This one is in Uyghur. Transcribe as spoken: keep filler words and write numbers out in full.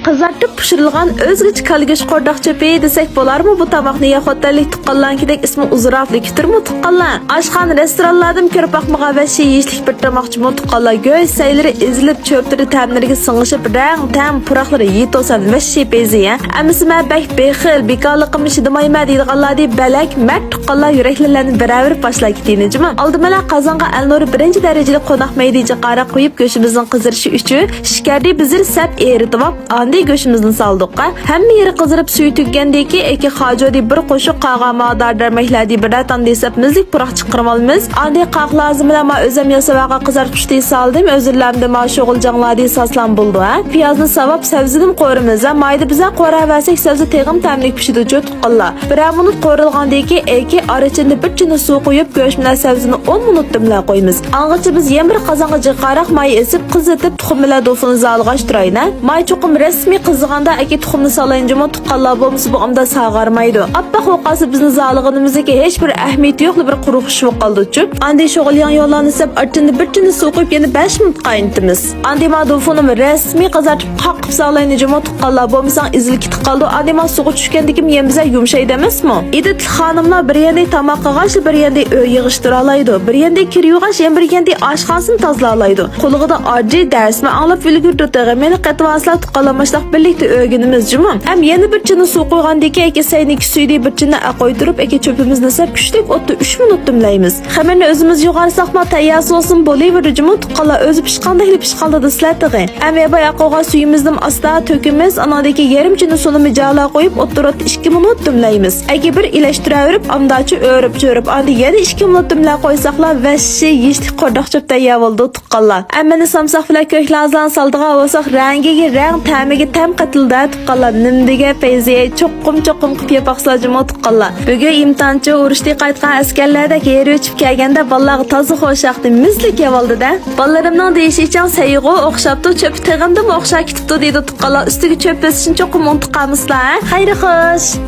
قىزارتىپ پىشۇرۇلغان ئۆزگىچە كالا گۆش قورداق چۆپى دېسەك بولارمۇ بۇ تاماقنى؟ يا خوتەنلىك تۇغقانلارنىڭكىدەك ئىسمى ئۇزراقلا كېتىرمۇ تۇغقانلار؟ ئاشخانا، رېستورانلاردىمۇ كۆرۈپ باقمىغان ۋەھشىي يېيىشلىك بىر تاماق جۇمۇ تۇغقانلار. گۆش سەيلىرى ئېزىلىپ، چۆپلىرى تەملىرىگە سىڭىشىپ، رەڭ، تەم، پۇراقلىرى يېتىۋالسا ۋەھشىي پەيزى. ھەممىسى مەن بەك بېخىل، بىكارلىقىمنى چىدىمايمەن دەيدىغانلاردى بەلەك مەرد تۇغقانلار يۈرەكلىرىنى بىرەۋېرىپ باشلاپ كېتىينى جۇمۇ. ئالدى بىلەن قازانغا ئەلنۇرى بىرىنچى دەرىجىلىك قوناق مەيدىچە قاراق قويۇپ، گۆشىمىزنى قىزىرىشى ئۈچۈن شىكەردىي بېزىر سەپ ئېرىتىۋاپ، ئاندىن گۆشىمىزنى سالدۇق. ھەممە يېرى قىزىرىپ، سۈيى تۈگىگەندىن كېيىن، ئېكى خاجۇدى بىر قوشۇق، قالغان ماۋۇ دار-دەرمەكلەردىن بىرەر تانە دېسەپ، مىزدەك پۇراق چىقىرىۋالىمىز. ئاندىن قاق لازىم بىلەن ماۋۇ ئۆزۈم ياساۋالغان قىزارتقۇچنى سالدىم. ئۆزۈملەردىن ماۋۇ شوغۇلجاڭلاردىن سالسام بولىدۇ، ھە؟ پىيازنى ساۋاپ، سەۋزىنىمۇ قورۇيمىز، ھە؟ مايدا بىزە قورۇۋەرسەك، سەۋزە تېخىمۇ تەملىك پىشىدۇ، جۇمۇ تۇغقانلار. بىرەر مىنۇت قورۇلغاندىن كېيىن، ئېكى ئارىچىنىدە بىر چىنە سۇ قۇيۇپ، گۆش بىلەن سەۋزىنى ئون مىنۇت دۈملەپ قويىمىز. ئاڭغىچە بىز يەنە بىر قازانغا جىقاراق ماي ئېسىپ، قىزىتىپ، تۇخۇم بىلەن دوفىنى زالىغاچ تۇرايلى. ماي چوقۇم رەسمىي قىزىغاندا ئەكى تۇخۇمنى سالاينى جۇمۇ تۇغقانلار، بولمىسا بۇ ئامدا ساغارمايدۇ. ئاپئاق بولۇپ قالسا بىزنى زالىغىنىمىزدىكى ھېچ بىر ئەھمىيىتى يوقلا بىر قۇرۇق ئىش بولۇپ قالىدۇچۇ. ئاندىن شوغۇلياڭ يوللارنى سەپ ئارىچىنىدە بىر چىنە سۇ قۇيۇپ يەنە بەش مىنۇت قاينىتىمىز. ئاندىن ماۋۇ دوفىنىمۇ رەسمىي قىزارتىپ قاققۇپ سالاينى جۇمۇ تۇغقانلار، بولمىسا ئېزىلىپ كېتىپ قالىدۇ. ئاندىن ماۋۇ سۇغا چۈشكەندىن كېيىن يەنە بىزە يۇمشايدۇ ئەمەسمۇ؟ ئىدىتلىق خانىملار بىر يەردە تاماق قىلغاچ، بىر يەردە ئۆي يىغىشتۇرالايدۇ، بىر يەردە كىر يۇغاچ، يەنە بىر يەردە ئاشخانىسىنى تازىلالايدۇ. قۇلىقىدا ئاجرى دەرسمۇ ئاڭلاپ ئۈلگۈردى تېخى. مېنى قېتىۋالسىلا تۇغقانلار، ماشۇنداق بىرلىكتە ئۆگىنىمىز جۇمۇ. ھەم يەنە بىر چىنە سۇ قويغاندىن كېيىن، ئەكە سەينىكى سۈيىدە بىر چىنە ئەقويتۇرۇپ، ئەكە چۆپىمىزنى سەپ كۈچلۈك ئوتتا ئۈچ مىنۇت دۈملەيمىز. خېمىرنى ئۆزىمىز يوغارساقمۇ تەييار سوسىمۇ بولۇۋېرىدۇ جۇمۇ تۇغقانلار، ئۆزى پىشقاندەكلا پىشقان دېدى سىلەر تېخى. ھەم يەنە بىر ئەقوغا سۈيىمىزنىمۇ ئاستا تۆكىمىز، ئاناندىن كېيىن يېرىم چىنە سۇنىمۇ جالا قويۇپ، ئوتتۇرا ئوتتا ئىككى مىنۇت دۈملەيمىز. ئەكە بىر ئىلەشتۈرەۋېرىپ، ئامداچە ئۆرۈپ-چۆرۈپ، ئاندىن يەنە ئىككى مىنۇت دۈملەپ قويساقلا، ۋەھشىي يېيىشلىك قورداق چۆپ تەييار بولىدۇ تۇغقانلار. ھەممىنى سامساق بىلەن كۆك لازان سالىدىغان بولساق، رەڭگىگە رەڭ، تەمىگە تەم قېتىلدى تۇغقانلار. نېمە دېگەن پەيزى، چوقۇم، چوقۇم قىلىپ يەپ باقسىلا جۇمۇ تۇغقانلار. بۈگۈن ئىمتىھانچۇ ئۇرۇشتىن قايتقان ئەسكەرلەردەك يېرى ئۆچۈپ كەلگەندە بالىلارغا تازا خۇش ياقتى، مىزلىك يەۋالدى-دە. بالىلىرىمنىڭ دېيىشىچە سەيغۇ ئوخشاپتۇ، چۆپى تېغىمدىمۇ ئوخشاپ كېتىپتۇ دەيدۇ تۇغقانلار. ئۈستىگە چۆپ بېسىشنى چوقۇم ئۇنتۇپ قالمىسىلا، ھە؟ خەير خوش.